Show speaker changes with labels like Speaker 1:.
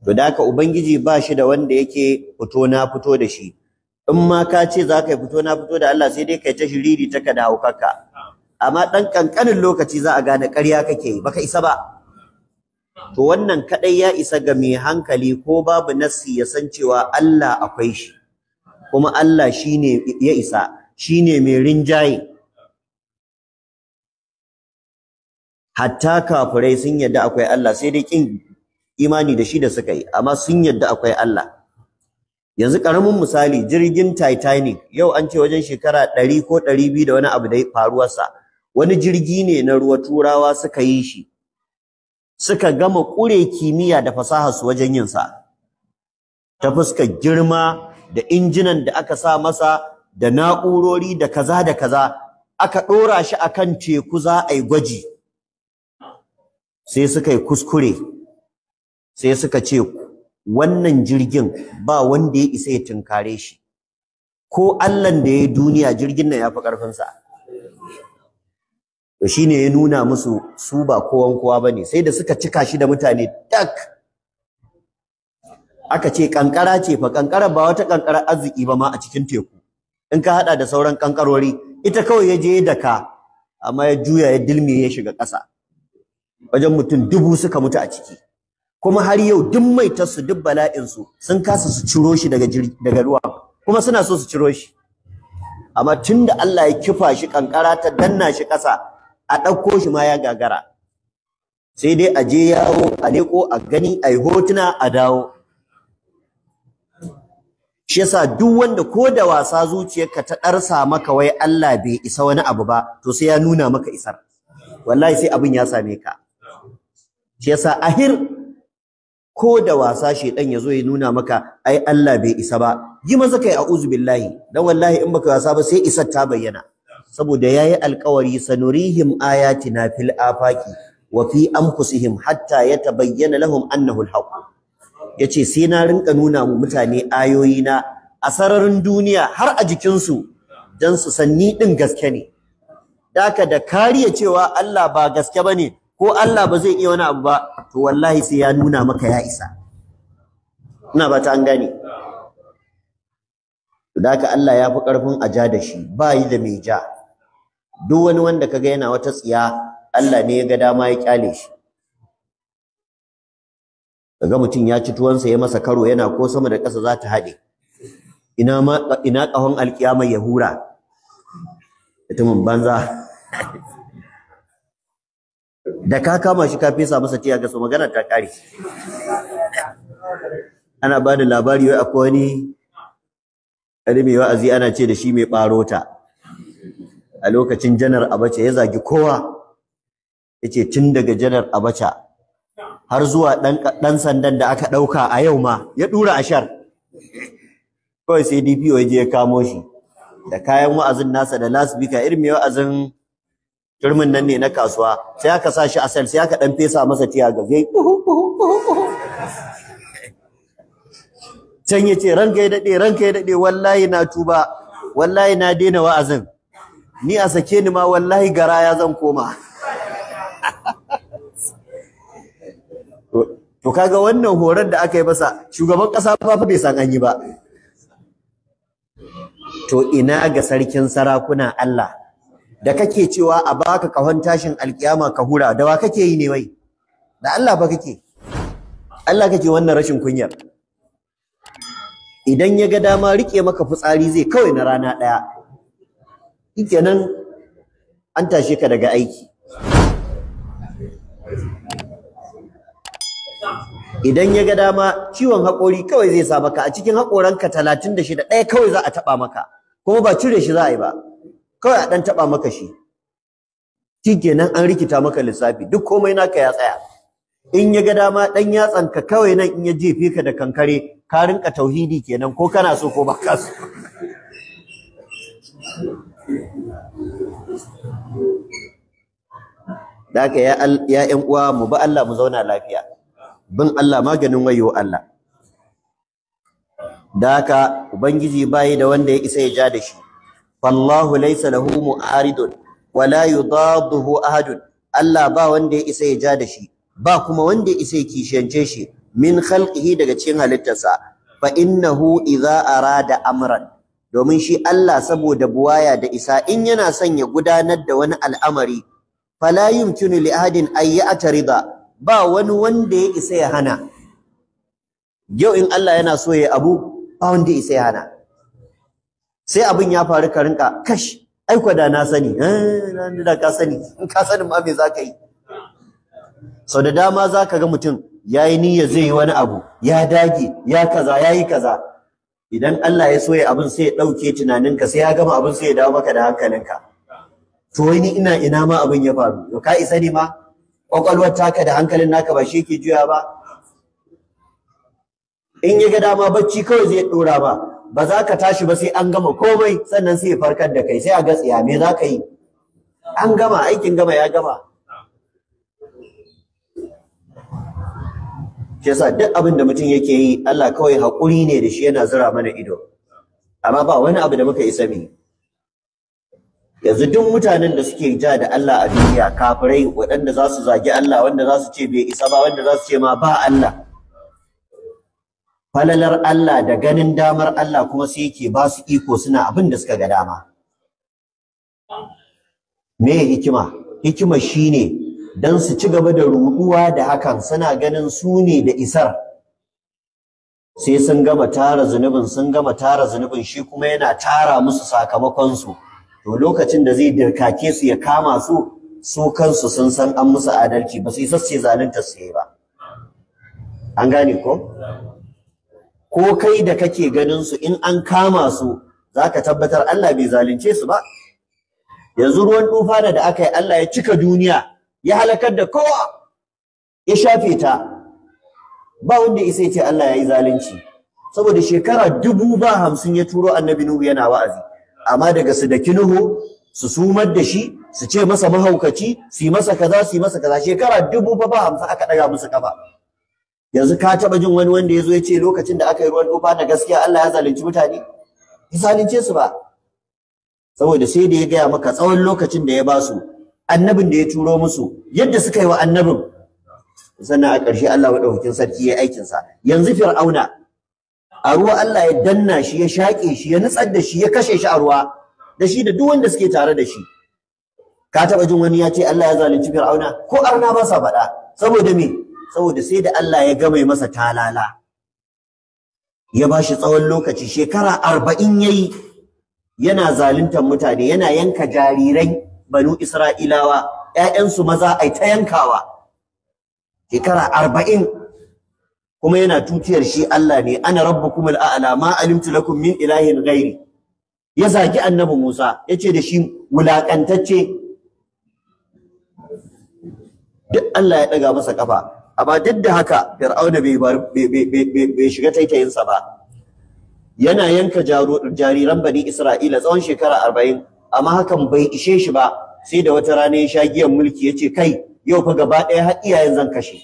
Speaker 1: To da haka Ubangiji ba shi da wanda yake fito na fito da shi. In ma ka ce za ka yi fito na fito da Allah, sai dai kai ta shiriri ta ka da haukaka. Amma ɗan ƙanƙanin lokaci za a gane ƙarya kake yi, baka isa ba. To wannan kaɗai ya isa ga mai hankali ko babu nassi ya san cewa Allah akwai shi, kuma Allah shine ya isa, shine mai rinjaye. Hatta kafirai sun yadda akwai Allah, sai dai kin imani da shi da suka yi, amma sun yadda akwai Allah. Yanzu karamin misali, jirgin Titanic, yau an ce wajen shekara 100 ko 200 da wani abu da faruwarsa. Wani jirgi ne na ruwa Turawa suka yi shi, suka gama ƙure kimiyya da fasahar su wajen yin sa, ta fuskar girma da injinan da aka sa masa da na'urori da kaza da kaza. Aka ɗora shi akan teku za a yi gwaji, sai suka yi kuskure, sai suka ce wannan jirgin ba wanda ya isa ya tunkare shi, ko Allahn da ya yi duniya jirgin nan ya fi ƙarfinsa. To shine ya nuna musu su ba kowan kowa bane, sai da suka cika shi da mutane tak. Aka ce kankara ce fa, kankara ba wata kankara arziki ba ma a cikin teku, in ka hada da sauran kankarori, ita kawai ya je da ka, amma ya juya ya dilmiye ya shiga ƙasa. Wajen mutum 1000 suka mutu a ciki. Kuma har yau duk maitarsu duk bala'insu sun kasa su ciro shi daga ruwa, kuma suna so su ciro shi. Amma tunda Allah ya kifa shi kankara ta danna shi ƙasa, a ɗauko shi ma ya gagara. Sai dai a je yawo a leƙo a gani a yi hotuna a dawo. Shi yasa duk wanda ko da wasa zuciyarka ta ɗarsa maka wai Allah bai isa wani abu ba, to sai ya nuna maka isar. Wallahi sai abin ya same ka. Shi yasa ahir ko da wasa shedan yazo ya nuna maka ai Allah bai isa ba, yi maza kai a'udhu billahi, dan wallahi in baka wasa ba sai isar ta bayyana. Saboda yayi alƙawari, sanurihim ayatina fil afaqi wa fi anfusihim hatta yatabayyana lahum annahu alhaq. Yace sai na rinka nuna mu mutane ayoyina a sararin duniya har a jikinsu dan su san ni din gaske ne. Daka da kariya cewa Allah ba gaske bane ko Allah ba zai iya wani abu ba, to wallahi sai ya nuna maka ya isa. Ina ba ta an gane. Daka Allah ya fi ƙarfin a ja da shi, ba yi da mai ja. Duk wani wanda kaga yana wata tsiya, Allah ne ya ga dama ya kyale shi. Kaga mutum ya ci tuwansa ya masa karo yana ko sama da ƙasa za ta haɗe. Ina ma ina ƙahon alƙiyama ya hura. Mutumin banza. Da ka kama shi ka fesa masa tiya ga su, magana ta ƙare. Ana ba da labari wai akwai wani mai wa'azi ana ce da shi mai ɓarota. A lokacin Janar Abacha ya zagi kowa, yace tun daga Janar Abacha har zuwa ɗan sandan da aka ɗauka a yau ma ya ɗura ashar. Kawai sai DPO ya je ya kamo shi da kayan wa'azin nasa da lasbika, irin mai wa'azin turmin nan ne na kasuwa, sai aka sa shi a sel, sai aka ɗan fesa masa tiya gas, yayi can ya ce ranka ya daɗe, ranka ya daɗe, wallahi na tuba, wallahi na daina wa'azin, ni a sake ni ma wallahi garaya zan koma. To kaga wannan horon da aka yi masa, shugaban ƙasa ba fa bai san an yi ba. To ina ga sarkin sarakuna Allah da kake cewa a baka kahon tashin alkiyama ka hura, da wa kake yi ne wai? Da Allah ba kake. Allah kake wannan rashin kunyar. Idan ya ga dama rike maka fitsari zai kawai na rana ɗaya, shikenan an tashe ka daga aiki. Idan ya ga dama ciwon haƙori kawai zai sa maka, a cikin haƙoranka 36 ɗaya kawai za a taɓa maka, kuma ba cire shi za a yi ba, kawai a ɗan taɓa maka shi, shikenan an rikita maka lissafi, duk komai naka ya tsaya. In ya ga dama ɗan yatsanka kawai nan in ya jefe ka da kankare, ka rinka tauhidi kenan, ko kana so ko ba ka so. Da haka ya ƴan uwa, mu bi Allah mu zauna lafiya. Bin Allah maganin wayo Allah. Da haka Ubangiji bayi da wanda ya isa ya ja da shi. Fallahu laysa lahu mu'aridun wala yudaduhu ahadun. Allah ba wanda ya isa ya ja da shi, ba kuma wanda ya isa ya kishiyance shi, Min khalqihi, daga cikin halittarsa. Fa innahu idza arada amran, domin shi Allah saboda buwaya da isa in yana son ya gudanar da wani al'amari, fala yumkinu li ahadin ay ya'tarida, ba wani wanda ya isa ya hana. Yau in Allah yana so ya abu, ba wanda ya isa ya hana. Sai abin ya faru ka rinka kash, ai kwa da na sani, eh da ka sani, in ka sani ma me zaka yi? Sau da dama zaka ga mutum yayi niyya zai yi wani abu, ya dage, ya kaza, yayi kaza. Idan Allah ya so ya abin sai ya dauke tunaninka, sai ya gama abin sai ya dawo maka da hankalinka. To wai ni ina ina ma abin ya faru? Yo ka isa ne ma? Kwakwalwar taka da hankalin naka ba shi yake juya ba. In ya ga dama bacci kawai zai dora ba, ba za ka tashi ba sai an gama komai, sannan sai ya farkar da kai, sai a ga tsiya me za ka yi? An gama aikin, gama ya gama. Shi yasa duk abin da mutum yake yi, Allah kawai haƙuri ne da shi, yana zura mana ido, amma ba wani abu da muka isa mu. Yanzu duk mutanen da suke ja da Allah a duniya, kafirai waɗanda za su zagi Allah, wanda za su ce bai isa ba, wanda za su ce ma ba Allah, falalar Allah da ganin damar Allah kuma sai yake ba su iko suna abin da suka ga dama. Me hikima? Hikima shine dan su ci gaba da ruɗuwa da hakan, suna ganin su ne da isar. Sai sun gama tara zunubin, sun gama tara zunubin, shi kuma yana tara musu sakamakon su. To lokacin da zai dirkake su ya kama su, su kansu sun san an musu adalci, ba su isa su ce zalunta su yi ba. An gane ko? Ko kai da kake ganin su in an kama su, zaka tabbatar Allah bai zalunce su ba. Yanzu ruwan tufana da aka yi, Allah ya cika duniya, ya halakar da kowa, ya shafe ta. Ba wanda isa ya ce Allah ya yi zalunci, saboda shekara 50,000 ya turo annabi Nuhu yana wa'azi, amma daga su daki Nuhu, su sumar da shi, su ce masa mahaukaci, su yi masa kaza, su yi masa kaza, shekara 50,000 aka ɗaga musu kafa. Yanzu ka taɓa jin wani wanda ya zo ya ce lokacin da aka yi ruwan tufa da gaskiya Allah ya zalunci mutane? Ya zalunce su ba. Saboda sai da ya gaya maka tsawon lokacin da ya ba su, annabin da ya turo musu, yadda suka yi wa annabin. Sannan a ƙarshe Allah maɗaukakin sarki ya yi aikinsa. Yanzu Fir'auna, a ruwa Allah ya danna shi, ya shaƙe shi, ya nutsar da shi, ya kashe shi a ruwa, da shi da duk wanda suke tare da shi. Ka taɓa jin wani ya ce Allah ya zalunci Fir'auna? Ko arna ba sa faɗa. Saboda me? Saboda sai da Allah ya gama masa talala, ya ba shi tsawon lokaci, shekara 40 yayi yana zaluntar mutane, yana yanka jarirai banu Isra'ilawa, ƴaƴansu maza ai ta yankawa, shekara 40, kuma yana tutiyar shi Allah ne, ana rabbukumul a'la ma alimtu lakum min ilahin ghairi. Ya zagi annabi Musa, yace da shi wulakantacce. Duk Allah ya daga masa kafa. Amma duk da haka Fir'auna bai shiga taitayinsa ba. Yana yanka jariran bani Isra'ila tsawon shekara 40, amma hakan bai ishe shi ba, sai da wata rana ya sha giyan mulki ya ce kai yau fa gaba ɗaya har iyayen zan kashe.